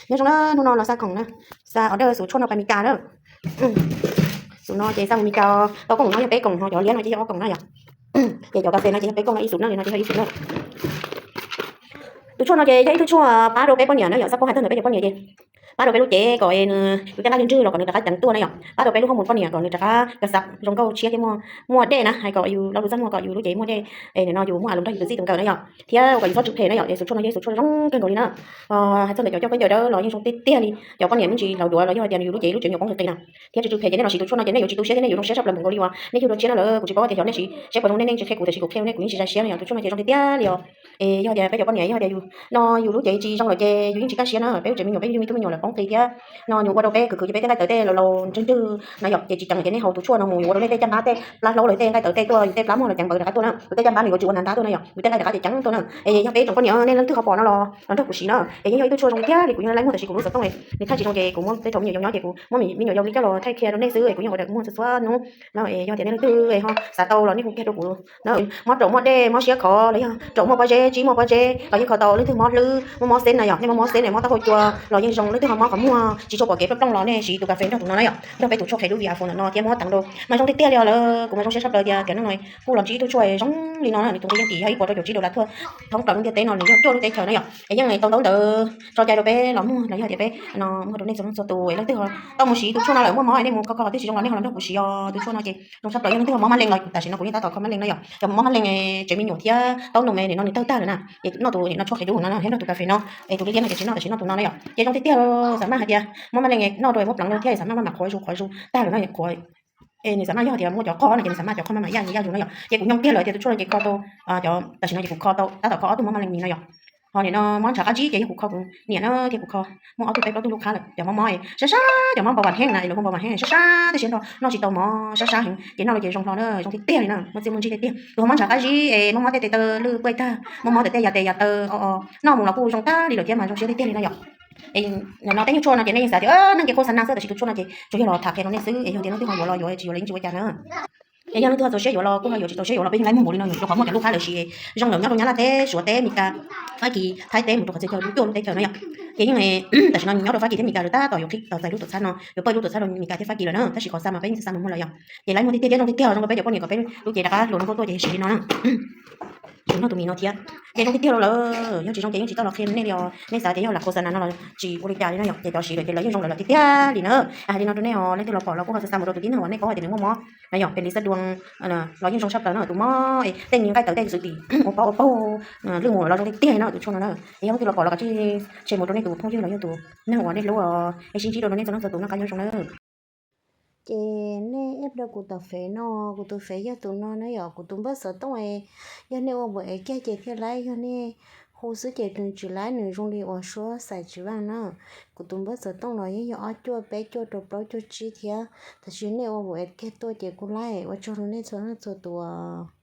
Nyob zoo na, hnub no los xa khoom na, xa order xus tshuaj no pais Mis Kas na. Xus no ces xa mus Mis Kas, tau koom no yog peb koom, ho cov liab no ces yog ob koom na yom. Ces cov kas fes no ces yog peb koom no, ib xus na li no ces yog ib xus na. Tus tshuaj no ces yog ib tug tshuaj pab rau peb poj niam na yom, xab phob hais txog ntawm peb cov poj niam ces pab rau peb lub cev kom nws, yus tej nqaij ntswg los kom nws rov qab ceev tuaj na yom, pab rau peb lub hauv mus poj niam kom nws rov qab ka xav zoo nkauj tshiab thiab muaj dej na, hais kom yus lo lus txaj muag kom yus lub cev muaj dej, es nim no yus muaj a lus nrog yus tus txij tus nkawm na yom, thiab kom yus txhob tsw phem na yom. Ces xus tshuaj no yog ib xus tshuaj zoo kawg nkaus li na. Hais txog ntawm cov coj kab ncaws dawb los yeej zoo tiag tiag li, cov poj niam me ntsis laus duav los yog hais tias yus lub cev lub tsev nyuam qoob qis na, thiab tsw tsw phem ces nej los siv tus tshuaj no ces nej yuav tsis tu siab thiab nej yuav zoo siab tshaj plaws npaum nkaus li uas nej yug dua tshiab na lawm. Kuv tsis paub tias xyov nej siv tsheej kuv, tiam sis kuv qhia nej kuv yeej tsis zais siab na yom. Tus tshuaj no ces zoo tiag tiag li os. Es yog tias peb cov poj niam yog tias yus no yus lub cev tsis zoo lawm ces yus yeej tsis kaj siab na, peb lub tsev me nyuam peb yeej me tub me nyuam lawm poob qis thiab. No yus ua rau peb khwv khwv ces peb tej nqaij tawv tej laus laus ntswg ntswg na yom, ces tsis ceev ces nej haus tus tshuaj no mus yus ua rau nej tej caj npab tej plab hlaub los tej nqaij tawv tej tuaj, yus tej plab muag los ceev npaws rov qab tuaj na, yus tej nqaij rov qab ces ceev tuaj na. Es yog peb tsoom poj niam nej leej twg ho pom no los los nrog kuv siv na, es yeej yog ib tug tshuaj zoo tiag li, kuv yeej laib muag tiam sis kuv lub xov tooj nws thaij tsis zoo ces kuv muab tej thaum me nyuam yau nyob ces kuv muab me nyuam yau li coj los thaij qhia rau nej xwb, kuv yeej ua tawm muag txhua txhua hnub na. Es yog tias nej leej twg ho xav tau los nej hu kiag rau kuv na. Mob raum mob dej mob siab khov los yog raum muaj pob zeb tsib muaj pob zeb los yeej kho tau, leej twg mob hlwb mob mob xeb na yom, nej mob mob xeb na mob taub hau cua los yeej zoo, leej twg ho mob qhov muag tsis tshua pom kev plooj plooj los nej siv tus kas fes nrog tus no na yom, nrog peb tus tshuaj qhe dub vi a fo ntawm no thiab muab teev rau mas zoo tiag tiag li os lawm. Kuv mas zoo siab tshaj plaws tias tiam neej no kuj los ntsib tug tshuaj zoo li no na, nws tus nqi yeej kim yog ib puas rau caum tsib dollar thuaj thoob plaws lub ntiaj teb no nws yog cuaj lub teb chaws na yom, es yeej tau ntaub ntawv tso cai rau peb los muag los yog tias peb no muag rau nej txhua leej txhua tus es leej twg ho tau mus siv tus tshuaj no lawm muaj mob nej mus kho kho qhov twg tsis zoo los nej ho los nrog kuv siv os. Tus tshuaj no ces zoo tshaj plaws, yog leej twg ho mob mab leej los tam sim no kuv yeej tab tom kho mab leej na yom, cov mob mab leej, tsev me nyuam thiab taub num me nim no nws tawg tag lawm na, ces noj tus nim no tshuaj qhe dub no thiab noj tus kas fes no, es tus liab liab no ces tsis noj tam sim noj tus no na yom, ces zoo tiag tiag. Xam maj hais tias mob mab leej noj rau muab pleev rau thiab xam maj maj mam qhuav zus qhuav zus tag lawm no qhuav. Es nws xam maj yog tias muaj cov qhov no ces nws xam maj cov qhov maj mam yaj yaj zus no yom, ces kuv nyoo kiag lawm tias tus tshuaj no ces kho tau, tam sim no ces kuv kho tau tab tom kho ob tug mob mab leej mis no yom. Ho nim no mob ntshav qab zib ces yog kuv kho kuv niam na thiab kuv kho muaj ob tug peb plaub tug lub qhab lawm. Cov mob mob sab sab, cov mob npau vas heej na es lawv hu npau vas heej sab sab tej siab nrho noj tsis tau mov sab sab heev ces noj los ces zoo hlo na, zoo tiag tiag li na, muaj txiaj muaj ntsig tiag tiag. Tus ho mob ntshav qab zib es mob mob tej tes taw lwj puaj tag, mob mob ntawm tej yam tes yam taw o o, noj mus los kuj zoo tag li lawm thiab mas zoo siab tiag tiag li na yom. Es no tej nyuag tshuaj no ces nej yeej xav tias neej ces qhua xa na xwb, tam sis tus tshuaj no ces tsuas yog los tham qhia rau nej xwb, es yog tias leej twg ho yuav los yuav, tsis yuav los yeej tsis ua cas na. Es yog leej twg ho txaus siab yuav los kuj ho yuav, tsis txaus siab yuav los peb yeej laib muag npaum li no yom, rau qhov muaj cov lub qhab lawm sis zoo lawm nyob rau Nyab Laj teb Suav teb Mes Kas, Fab Kis, Thaib teb mus rau qhov txhia chaw lub cuaj lub teb chaws no yom. Ces yeej tam sim no nyob rau Fab Kis thiab Mes Kas lawv tab tom yuav qhib tau txais lub tuam txhab no, yuav pawj lub tuam txhab rau Mes Kas thiab Fab Kis lawm na, tab sis qhov xa mas peb yeej xa mus muag lawm yom. Ces laib muag tiag tiag thiab zoo tiag tiag zoo rau peb cov poj niam kom peb lub cev rov qab hluas no tuaj ces siv li no na. Siv noj tus mis no thiab. Ces zoo tiag tiag lawm, yog tsis zoo ces yeej tsis tau los qhia nej li os. Nej xav tias yog lam qhua xa na no los tsis ua li cas li no yom, ces cov siv lawm ces lawv yeej zoo lawm lawm tiag tiag li na. Hais li no rau nej os, leej twg los pom los kuj ho xa xa mus rau tus tib neeg uas nej paub hais tias nws muaj mob na yom, pes lis xab duas los yeej zoo tshaj plaws no, tus mob tej nqaij tawv tej xwb tim ua paug ua paug lwj mus los zoo tiag tiag no tus tshuaj no na. Es yog leej twg los pom los kav tsij share mus rau nej tus phooj ywg los yog tus neeg uas nej hlub, es sib ntsib dua rau nej txhua leej txhua tus noj qab nyob zoo na. Ces nej add rau kuv tom fev no, kuv tus fev yog tus no na yom, kuv tus npawb xov tooj. Yog nej ua npawb es kiag ces thiaj laib, yog nej hu xwb ces nws tsis laib, nws zoo li uas suab xais tsis vaj na. Kuv tus npawb xov tooj los yeej yog ob cuaj peb cuaj rau plaub cuaj tsib thiab, tab sis nej ua npawb es kiag tuaj ces kuj laib. Ua tsaug rau nej txhua leej txhua tus.